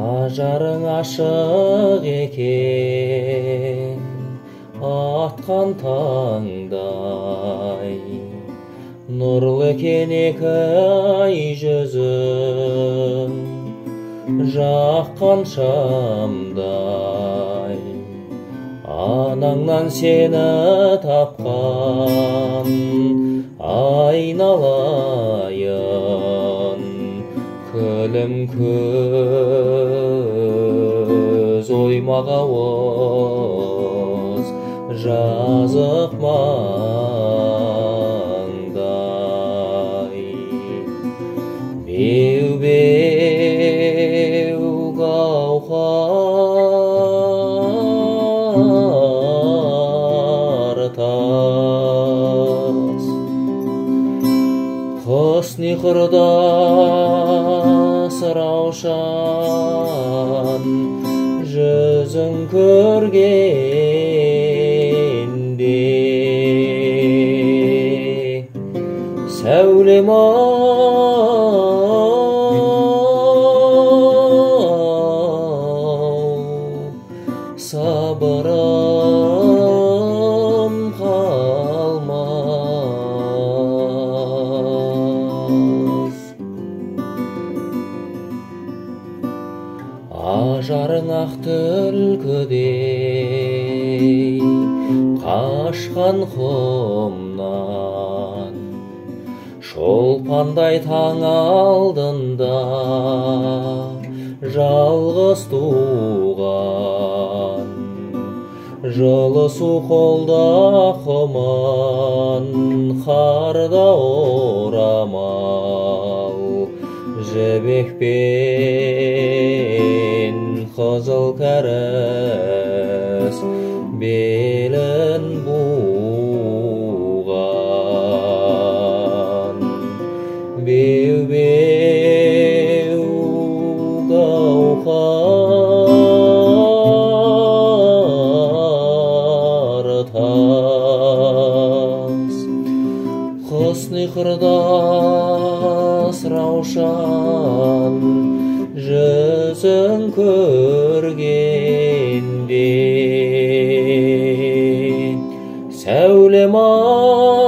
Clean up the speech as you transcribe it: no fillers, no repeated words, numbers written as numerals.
Ажарың ашық екен атқан таңдай, нұрлы екен екі ай жүзің жаққан шамдай. Анаңнан сені тапқан айналайын, күлім көз оймақ ауыз жазық маңдай. Беу-беу гауһар тас, құсни құрдас раушан жүзің көргенде, сәулем ау, сабырым қалмас. Ажарың ақ түлкідей қашқан құмнан, шолпандай таң алдында жалғыз туған. Жылы су қолда құман, қарда орамал, жібекпен қызыл кәріс белін буған. Беу-беу гауһар тас, құсни құрдас раушан жүзің көргенде, сәулем ау,